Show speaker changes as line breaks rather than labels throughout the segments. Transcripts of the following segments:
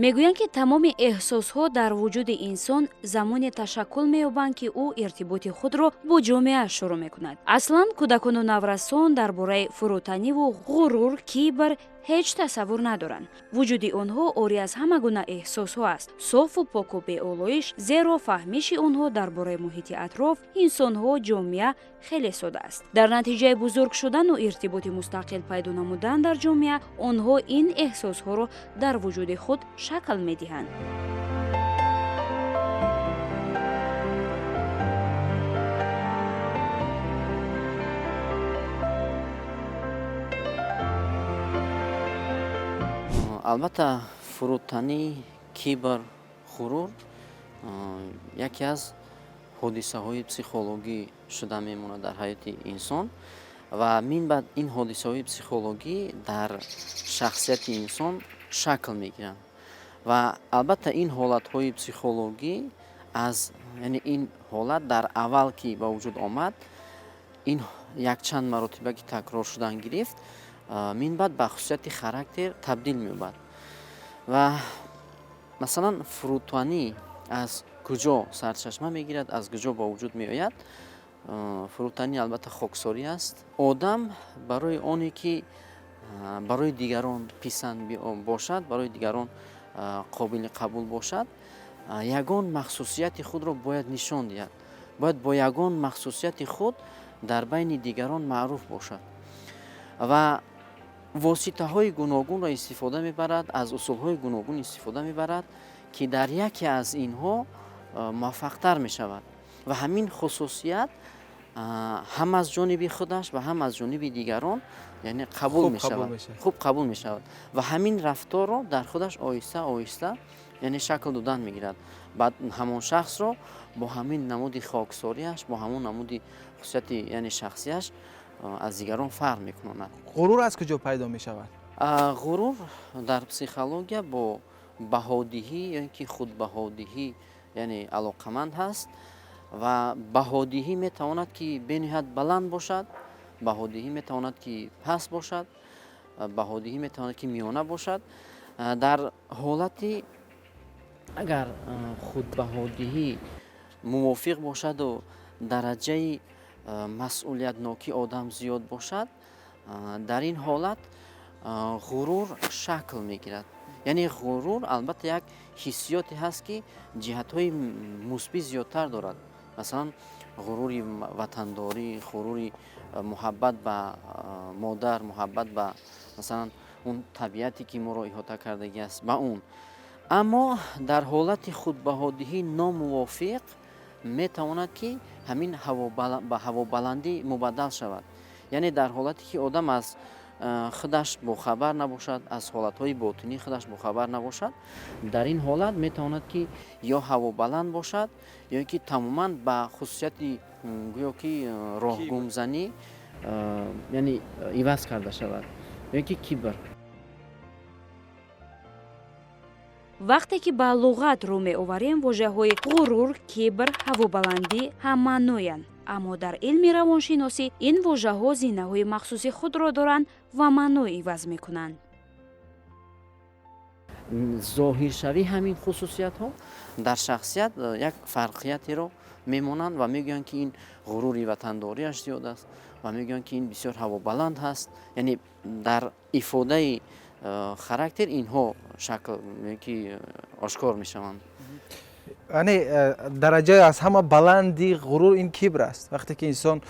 Мегӯянд, ки тамоми эҳсосҳо дар вуҷуди инсон замоне ташаккул меёбанд, ки ӯ иртиботи худро бо ҷомеа шурӯъ мекунад. Аслан кӯдакону наврасон дар бораи фурӯтаниву ғурур, кибр ҳеҷ тасаввур надоранд. Вуҷуди онҳо орӣ аз ҳама гуна эҳсосҳо аст, софу поку беолоиш, зеро фаҳмиши онҳо дар бораи муҳити атроф, инсонҳо, ҷомеа хеле сода аст. Дар натиҷаи бузург шудану иртиботи мустақил пайдо намудан дар ҷомеа, онҳо ин эҳсосҳоро дар вуҷуди худ шакл медиҳанд.
Албатта, фурӯтанӣ, кибр, ғурур яке аз ҳодисаҳои психологӣ шуда мемонад дар ҳаёти инсон ва минбаъд ин ҳодисаҳои психологӣ дар шахсияти инсон шакл мегиранд. Ва албатта, ин ҳолатҳои психологӣ аз, яъне ин ҳолат дар аввал ки ба вуҷуд омад, ин якчанд маротиба ки такрор шудан гирифт, минбаъд ба хусусияти характер табдил меёбад. Ва масалан, фурӯтанӣ аз куҷо сарчашма мегирад, аз куҷо ба вуҷуд меояд? Фурӯтанӣ албатта хоксорӣ аст. Одам барои оне ки барои дигарон писанд бошад, барои дигарон қобили қабул бошад, ягон махсусияти худро бояд нишон диҳад, бояд бо ягон махсусияти худ дар байни дигарон маъруф бошад ва воситаҳои гуногунро истифода мебарад, аз усулҳои гуногун истифода мебарад, ки дар яке аз инҳо муваффақтар мешавад. Ва ҳамин хусусият ҳам аз ҷониби худаш ва ҳам аз ҷониби дигарон, яъне қабул мешавад, хуб қабул мешавад ва ҳамин рафторро дар худаш оҳиста оҳиста, яъне шакл додан мегирад. Баъд ҳамон шахсро бо ҳамин намуди хоксориаш, бо ҳамон намуди хусусияти, яъне шахсияш аз дигарон фарқ мекунонад.
Ғурур аз куҷо пайдо мешавад?
Ғурур дар психология бо баҳодиҳӣ ё ин ки худбаҳодиҳӣ, яъне алоқаманд ҳаст. Ва баҳодиҳӣ метавонад, ки бениҳоят баланд бошад, баҳодиҳӣ метавонад, ки паст бошад, баҳодиҳӣ метавонад, ки миёна бошад. Дар ҳолати агар худбаҳодиҳӣ мувофиқ бошаду дараҷаи масъулиятнокии одам зиёд бошад, дар ин ҳолат ғурур шакл мегирад. Яъне ғурур албатта як ҳиссиёте ҳаст, ки ҷиҳатҳои мусбӣ зиёдтар дорад. Масалан, ғурури ватандорӣ, ғурури муҳаббат ба модар, муҳаббат ба, масалан, он табиате, ки моро иҳота кардагӣ аст, ба он. Аммо дар ҳолати худбаҳодиҳӣ номувофиқ метавонад, ки ҳамин ба ҳавобаландӣ мубаддал шавад. Яъне дар ҳолате ки одам аз худаш бохабар набошад, аз ҳолатҳои ботинии худаш бохабар набошад, дар ин ҳолат метавонад, ки ё ҳавобаланд бошад, ё ин ки тамоман ба хусусияти гӯё ки роҳгумзанӣ, яъне иваз карда шавад, ё ин ки кибр.
Вақте ки ба луғат рӯ меоварем, вожаҳои ғурур, кибр, ҳавобаландӣ ҳаммаъноянд. Аммо дар илми равоншиносӣ ин вожаҳо зинаҳои махсуси худро доранд ва маъно иваз мекунанд.
Зоҳиршавии ҳамин хусусиятҳо дар шахсият як фарқиятеро мемонанд ва мегӯянд, ки ин ғурури ватандориаш зиёд аст, ва мегӯянд, ки ин бисёр ҳавобаланд ҳаст. Яъне дар ифодаи характер инҳо шакл ки ошкор мешаванд.
Яъне дараҷаи аз ҳама баланди ғурур ин кибр аст. Вақте ки инсон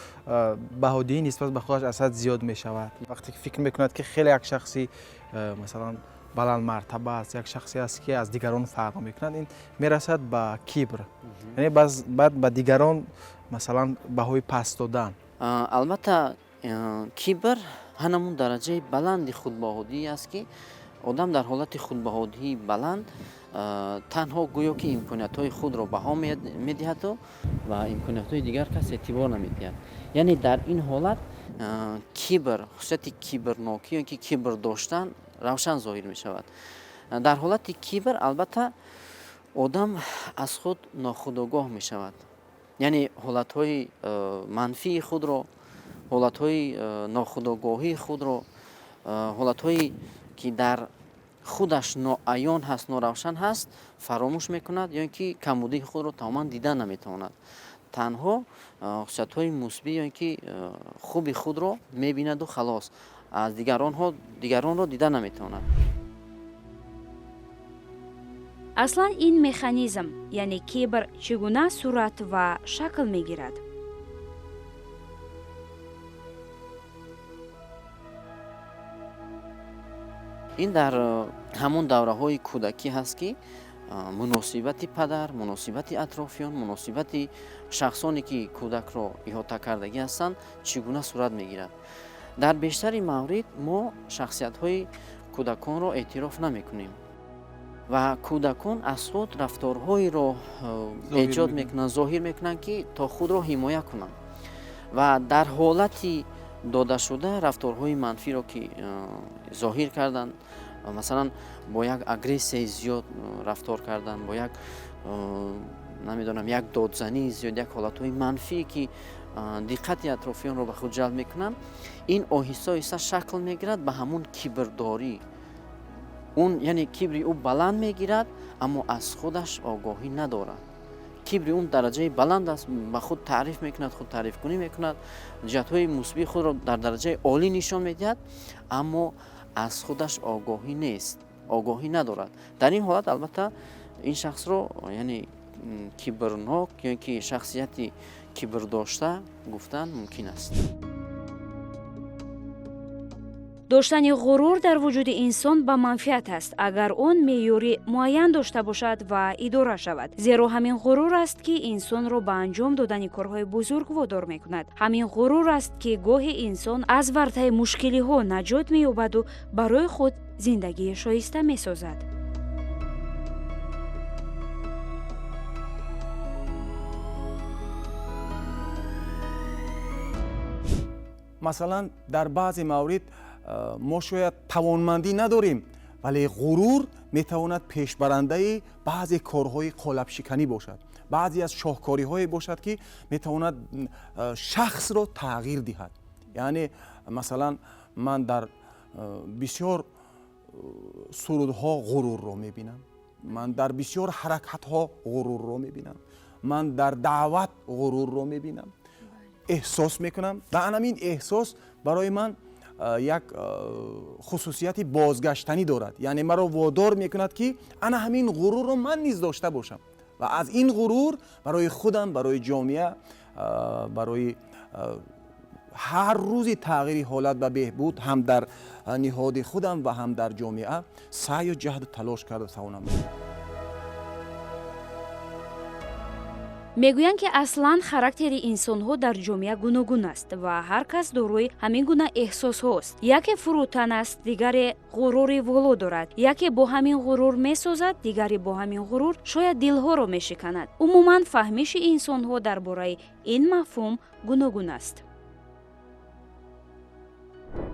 баҳодиҳӣ нисбат ба худаш аз ҳад зиёд мешавад, вақте ки фикр мекунад, ки хеле як шахси, масалан, баландмартаба аст, як шахсе аст, ки аз дигарон фарқ мекунад, ин мерасад ба кибр, яъне баъд ба дигарон, масалан, баҳои паст додан.
Албатта, кибр ҳанамун дараҷаи баланди худбаҳодиҳӣ аст, ки одам дар ҳолати худбаҳодиҳии баланд танҳо гӯё ки имкониятҳои худро баҳо медиҳаду ва имкониятҳои дигар кас эътибор намедиҳад. Яъне дар ин ҳолат кибр, хусусияти кибрнокӣ ё ки кибр доштан равшан зоҳир мешавад. Дар ҳолати кибр албатта одам аз худ нохудогоҳ мешавад, яъне ҳолатҳои манфии худро, ҳолатҳои нохудогоҳии худро, ҳолатҳое ки дар Худаш ноаён ҳаст, норавшан ҳаст, фаромӯш мекунад ё ин ки камбудии худро тамоман дида наметавонад. Танҳо хусусиятҳои мусбӣ ё ин ки хуби худро мебинаду халос, аз дигаронро дида наметавонад.
Аслан ин механизм, яъне кибр, чӣ гуна сурат ва шакл мегирад?
Ин дар ҳамон давраҳои кӯдакӣ ҳаст, ки муносибати падар, муносибати атрофиён, муносибати шахсоне, ки кӯдакро иҳота кардагӣ ҳастанд, чӣ гуна сурат мегирад. Дар бештари маврид мо шахсиятҳои кӯдаконро эътироф намекунем ва кӯдакон аз худ рафторҳоеро эҷод мекунанд, зоҳир мекунанд, ки то худро ҳимоя кунанд ва дар ҳолати додашуда рафторҳои манфиро, ки зоҳир карданд, масалан, бо як агрессияи зиёд рафтор кардан, бо як, намедонам, як додзании зиёд, як ҳолатҳои манфие, ки диққати атрофиёнро ба худ ҷалб мекунанд, ин оҳиста оҳиста шакл мегирад ба ҳамон кибрдорӣ. Он, яъне кибри ӯ баланд мегирад, аммо аз худаш огоҳӣ надорад. Кибри он дараҷаи баланд аст, ба худ таъриф мекунад, худ таърифкунӣ мекунад, ҷиҳатҳои мусбии худро дар дараҷаи олӣ нишон медиҳад, аммо аз худаш огоҳӣ нест, огоҳӣ надорад. Дар ин ҳолат, албатта, ин шахсро, яъне кибрнок ё ки шахсияти кибрдошта гуфтан мумкин аст.
Доштани ғурур дар вуҷуди инсон ба манфиат аст, агар он меъёри муайян дошта бошад ва идора шавад, зеро ҳамин ғурур аст, ки инсонро ба анҷом додани корҳои бузург водор мекунад. Ҳамин ғурур аст, ки гоҳе инсон аз вартаи мушкилиҳо наҷот меёбаду барои худ зиндагии шоиста месозад.
Масалан, дар баъзе маврид мо шояд тавонмандӣ надорем, вале ғурур метавонад пешбарандаи баъзе корҳои қолабшиканӣ бошад, баъзе аз шоҳкориҳое бошад, ки метавонад шахсро тағйир диҳад. Яъне, масалан, ман дар бисёр сурудҳо ғурурро мебинам, ман дар бисёр ҳаракатҳо ғурурро мебинам, ман дар даъват ғурурро мебинам, эҳсос мекунам ва ана ҳамин эҳсос барои ман як хусусияти бозгаштанӣ дорад, яъне маро водор мекунад, ки ана ҳамин ғурурро ман низ дошта бошам ва аз ин ғурур барои худам, барои ҷомеа, барои ҳар рӯзи тағйири ҳолат ба беҳбуд ҳам дар ниҳоди худам ва ҳам дар ҷомеа саъю ҷаҳду талош карда тавонам.
Мегӯянд, ки аслан характери инсонҳо дар ҷомеа гуногун аст ва ҳар кас дорои ҳамин гуна эҳсосҳост. Яке фурӯтан аст, дигаре ғурури воло дорад, яке бо ҳамин ғурур месозад, дигаре бо ҳамин ғурур шояд дилҳоро мешиканад. Умуман, фаҳмиши инсонҳо дар бораи ин мафҳум гуногун аст.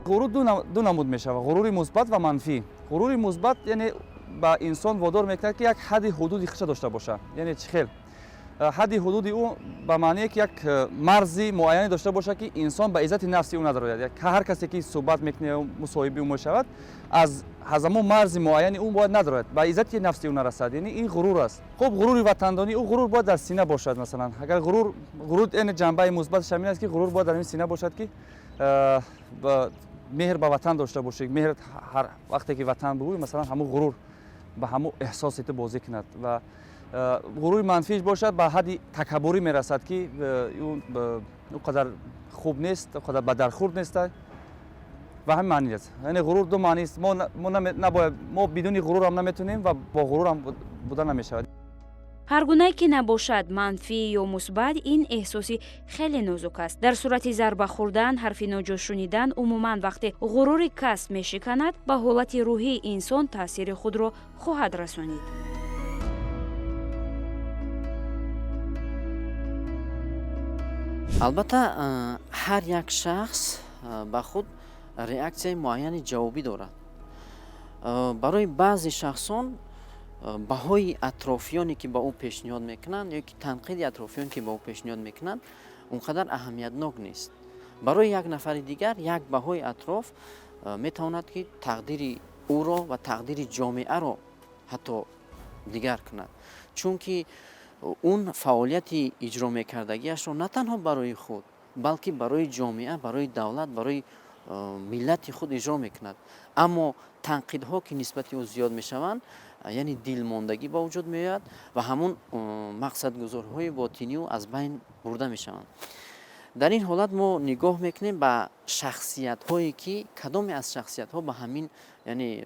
Ғурур ду намуд мешавад: ғурури мусбат ва манфӣ. Ғурури мусбат, яъне, ба инсон водор мекунад, ки як ҳадди ҳудуди худша дошта бошад. Яъне чӣ хел ҳадди ҳудуди ӯ? Ба маъние, ки як марзи муайяне дошта бошад, ки инсон ба иззати нафси ӯ надорояд. Ҳар касе, ки суҳбат мекунад, мусоҳиби ӯ мешавад, аз ҳамон марзи муайяни ӯ бояд надорояд, ба иззати нафси ӯ нарасад. Яъне ин ғурур аст. Хуб, ғурури ватандонӣ, ӯ ғурур бояд дар сина бошад. Масалан, агар ғурур, яъне ҷанбаи мусбаташ ҳамин аст, ки ғурур бояд дар ин сина бошад, ки меҳр ба ватан дошта бошӣ. Меҳр, ҳар вақте ки ватан бигӯӣ, масалан, ҳамун ғурур ба ҳамун эҳсоси ту бозӣ кунад. Ва ғурури манфиш бошад, ба ҳадди такаббурӣ мерасад, ки ӯ қадар хуб нест, ӯ қадар ба дархӯрд нест ва ҳамин маъни аст. Яъне ғурур ду маънист. Мо набояд, мо бидуни ғурурам наметонем ва бо ғурурам буда намешавад.
Ҳар гунае ки набошад, манфӣ ё мусбат, ин эҳсоси хеле нозук аст. Дар сурати зарба хӯрдан, ҳарфи ноҷо шунидан, умуман вақте ғурури кас мешиканад, ба ҳолати рӯҳии инсон таъсири худро хоҳад расонид.
Албатта, ҳар як шахс ба худ реаксияи муайяни ҷавобӣ дорад. Барои баъзе шахсон баҳои атрофиёне, ки ба ӯ пешниҳод мекунанд, ё ки танқиди атрофиён, ки ба ӯ пешниҳод мекунанд, он қадар аҳамиятнок нест. Барои як нафари дигар як баҳои атроф метавонад, ки тақдири Ӯро ва тақдири ҷомеаро ҳатто дигар кунад, чунки он фаъолияти иҷро мекардагиашро на танҳо барои худ, балки барои ҷомеа, барои давлат, барои миллати худ иҷро мекунад. Аммо танқидҳо ки нисбати ӯ зиёд мешаванд, яъне дилмондагӣ ба вуҷуд меояд ва ҳамун мақсадгузориҳои ботинӣ ӯ аз байн бурда мешаванд. Дар ин ҳолат мо нигоҳ мекунем ба шахсиятҳое, ки кадоме аз шахсиятҳо ба ҳамин, яъне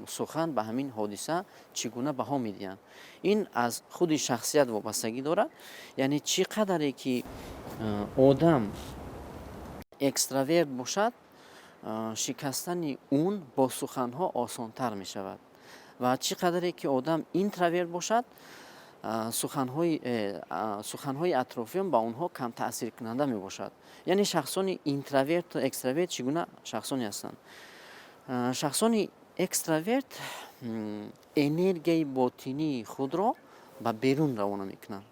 сухан, ба ҳамин ҳодиса чӣ гуна баҳо медиҳанд. Ин аз худи шахсият вобастагӣ дорад, яъне чӣ қадаре ки одам экстраверт бошад, шикастани он бо суханҳо осонтар мешавад, ва чӣ қадаре ки одам интроверт бошад, суханҳои атрофиён ба онҳо камтаъсиркунанда мебошад. Яъне шахсони интроверту экстраверт чӣ гуна шахсоне ҳастанд? Шахсони экстраверт энергияи ботинии худро ба берун равона мекунанд.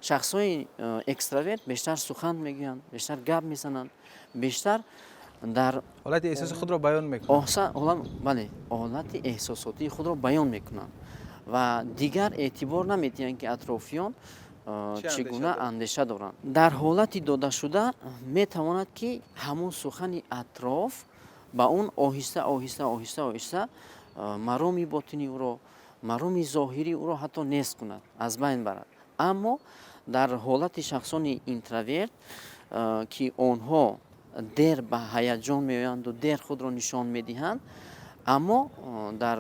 Шахсҳои экстраверт бештар сухан мегӯянд, бештар гап мезананд, бештар дар
ҳолати эҳсоси худро баён мекунанд.
Бале, ҳолати эҳсосотии худро баён мекунанд ва дигар эътибор намедиҳанд, ки атрофиён чӣ гуна андеша доранд. Дар ҳолати додашуда метавонад, ки ҳамон сухани атроф ба он оҳиста, оҳиста, оҳиста, оҳиста мароми ботинии ӯро, мароми зоҳирии ӯро ҳатто нест кунад, аз байн барад. Аммо дар ҳолати шахсони интроверт, ки онҳо дер ба ҳаяҷон меоянду дер худро нишон медиҳанд, аммо дар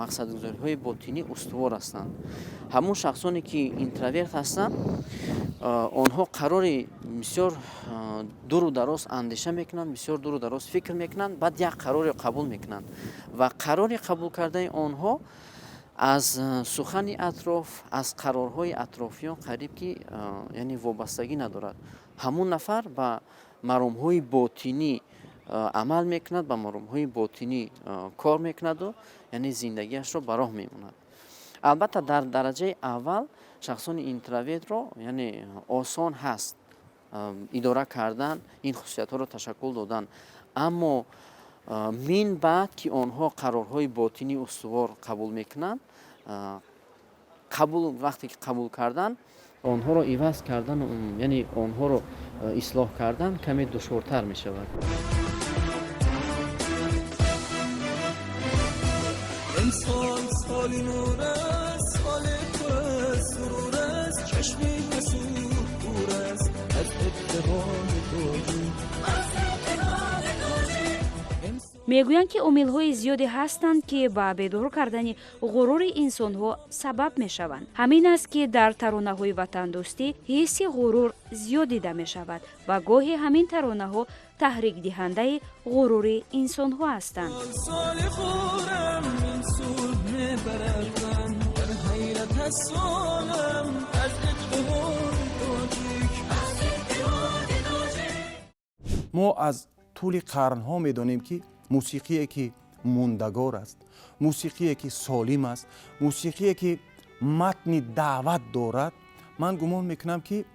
мақсадгузориҳои ботинӣ устувор ҳастанд. Ҳамон шахсоне ки интроверт ҳастанд, онҳо қарори бисёр дуру дароз андеша мекунанд, бисёр дуру дароз фикр мекунанд, баъд як қароре қабул мекунанд ва қарори қабул кардаи онҳо аз сухани атроф, аз қарорҳои атрофиён қариб ки, яъне, вобастагӣ надорад. Ҳамон нафар ба маромҳои ботинӣ амал мекунад, ба маромҳои ботинӣ кор мекунаду, яъне, зиндагиашро ба роҳ мемонад. Албатта, дар дараҷаи аввал шахсони интровертро, яъне, осон ҳаст идора кардан, ин хусусиятҳоро ташаккул додан, аммо мин баъд ки онҳо қарорҳои ботинӣ устувор қабул мекунанд, қабул вақте ки қабул кардан, онҳоро иваз кардан, яъне онҳоро ислоҳ кардан каме душвортар мешавад.
امسال سال نور است، سال پر از سرور است، چشمی حسود دور است از اتحاد تاجیک.
Мегӯянд, ки омилҳои зиёде ҳастанд, ки ба бедор кардани ғурури инсонҳо сабаб мешаванд. Ҳамин аст, ки дар таронаҳои ватандӯстӣ ҳисси ғурур зиёд дида мешавад ва гоҳе ҳамин таронаҳо таҳрикдиҳандаи ғурури инсонҳо ҳастанд.
سال خورم این صلح میبرد غم، در حیرت از سالم از اتحاد تاجیک.
Мо аз тӯли қарнҳо медонем, ки мусиқие ки мундагор аст, мусиқие ки солим аст, мусиқие ки матни даъват дорад, ман гумон мекунам, ки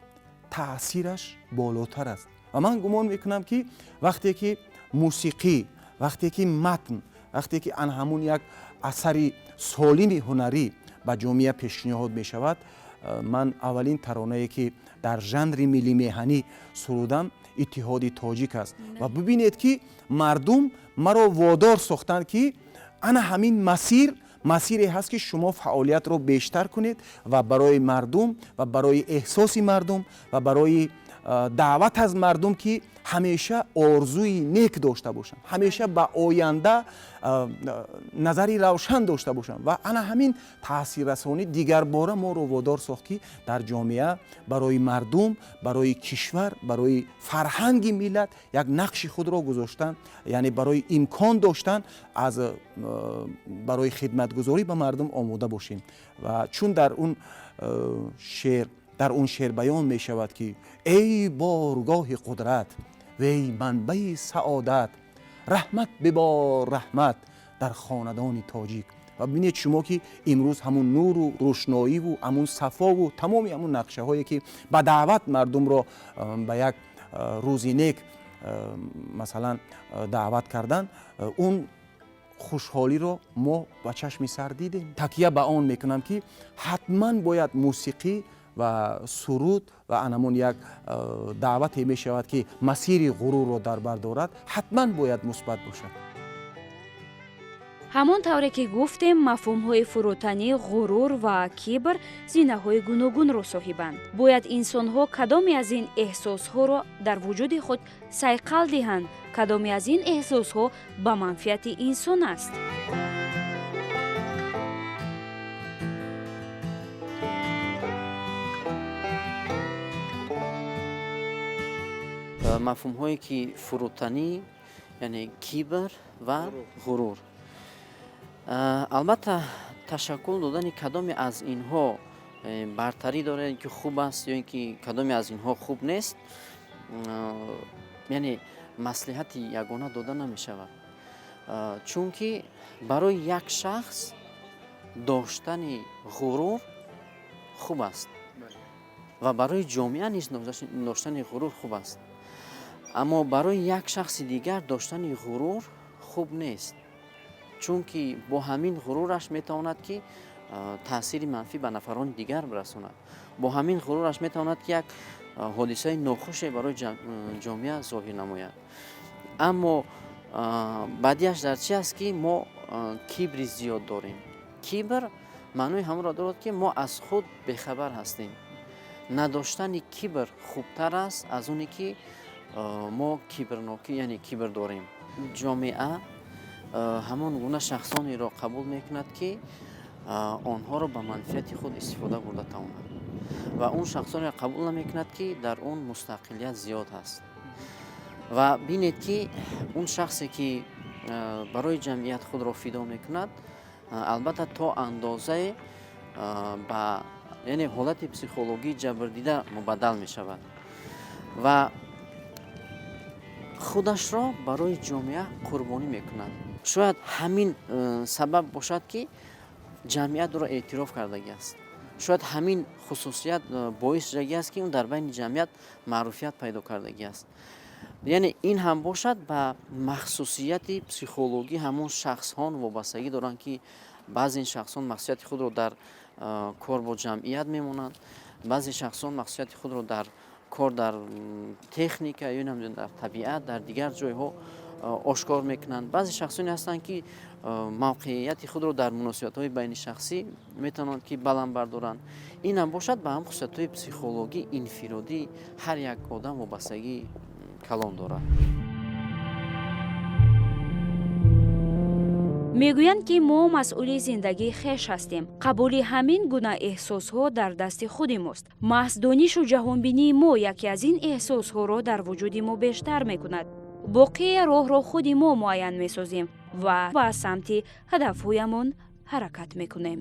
таъсираш болотар аст. Ва ман гумон мекунам, ки вақте ки мусиқӣ, вақте ки матн, вақте ки ан ҳамун як асари солими ҳунарӣ ба ҷомеа пешниҳод мешавад. Ман аввалин таронае ки дар жанри миллимеҳанӣ сурудам, «Иттиҳоди тоҷик» аст. Ва бибинед, ки мардум маро водор сохтанд, ки ана ҳамин масир масире ҳаст, ки шумо фаъолиятро бештар кунед ва барои мардум ва барои эҳсоси мардум ва барои даъват аз мардум, ки ҳамеша орзуи нек дошта бошанд, ҳамеша ба оянда назари равшан дошта бошанд. Ва ана ҳамин таъсиррасонӣ дигарбора моро водор сохт, ки дар ҷомеа барои мардум, барои кишвар, барои фарҳанги миллат як нақши худро гузоштан, яъне барои имкон доштан аз барои хидматгузорӣ ба мардум омода бошем. Ва чун дар он шеър баён мешавад, ки эй боргоҳи қудрат, вей манбаи саодат, раҳмат бибор, раҳмат дар хонадони тоҷик. Ва бинед шумо, ки имрӯз ҳамун нуру рӯшноиву ҳамун сафову тамоми ҳамун нақшаҳое ки ба даъват мардумро ба як рӯзи нек, масалан, даъват кардан, он Хушҳолиро мо ба чашми сар дидем. Такя ба он мекунам, ки ҳатман бояд мусиқӣ ва суруд ва анамон як даъвате мешавад, ки масири ғурурро дар бар дорад, ҳатман бояд мусбат бошад.
Ҳамон тавре ки гуфтем, мафҳумҳои фурӯтанӣ, ғурур ва кибр зинаҳои гуногунро соҳибанд. Бояд инсонҳо кадоме аз ин эҳсосҳоро дар вуҷуди худ сайқал диҳанд, кадоме аз ин эҳсосҳо ба манфиати инсон аст.
Мафҳумҳое ки фурӯтанӣ, яъне кибр ва ғурур, албатта, ташаккул додани кадоме аз инҳо бартарӣ дорад, ки хуб аст ё ин ки кадоме аз инҳо хуб нест, яъне маслиҳати ягона дода намешавад, чунки барои як шахс доштани ғурур хуб аст ва барои ҷомеа низ доштани ғурур хуб аст, аммо барои як шахси дигар доштани ғурур хуб нест, чунки бо ҳамин ғурураш метавонад, ки таъсири манфӣ ба нафарони дигар бирасонад, бо ҳамин ғурураш метавонад, ки як ҳодисаи нохуше барои ҷомеа зоҳир намояд. Аммо баъдиаш дар чи аст, ки мо кибри зиёд дорем. Кибр маънои ҳамонро дорад, ки мо аз худ бехабар ҳастем. Надоштани кибр хубтар аст аз оне ки мо кибрнокӣ, яъне кибр дорем. Ҷомеа ҳамон гуна шахсонеро қабул мекунад, ки онҳоро ба манфиати худ истифода бурда тавонад, ва он шахсонеро қабул намекунад, ки дар он мустақилият зиёд ҳаст. Ва бинед, ки он шахсе ки барои ҷамъият худро фидо мекунад, албатта, то андозае ба, яъне, ҳолати психологии ҷабрдида мубаддал мешавад ва худашро барои ҷомеа қурбонӣ мекунад. Шояд ҳамин сабаб бошад, ки ҷамъият ӯро эътироф кардагӣ аст. Шояд ҳамин хусусият боис шудагӣ аст, ки ӯ дар байни ҷамъият маъруфият пайдо кардагӣ аст. Яъне ин ҳам бошад, ба махсусияти психологӣ ҳамон шахсҳон вобастагӣ доранд, ки баъзе шахсон махсусияти худро дар кор бо ҷамъият мемонанд, баъзе шахсон махсусияти худро дар кор дар техника ё намедонам дар табиат, дар дигар ҷойҳо ошкор мекунанд. Баъзе шахсоне ҳастанд, ки мавқеияти худро дар муносибатҳои байнишахсӣ метавонанд, ки баланд бардоранд. Ин ҳам бошад, ба ҳам хусусиятҳои психологӣ инфиродии ҳар як одам вобастагии калон дорад.
Мегӯянд, ки мо масъули зиндагии хеш ҳастем. Қабули ҳамин гуна эҳсосҳо дар дасти худи мост. Маҳз донишу ҷаҳонбинии мо яке аз ин эҳсосҳоро дар вуҷуди мо бештар мекунад. Боқии роҳро худи мо муайян месозем ва ба самти ҳадафҳоямон ҳаракат мекунем.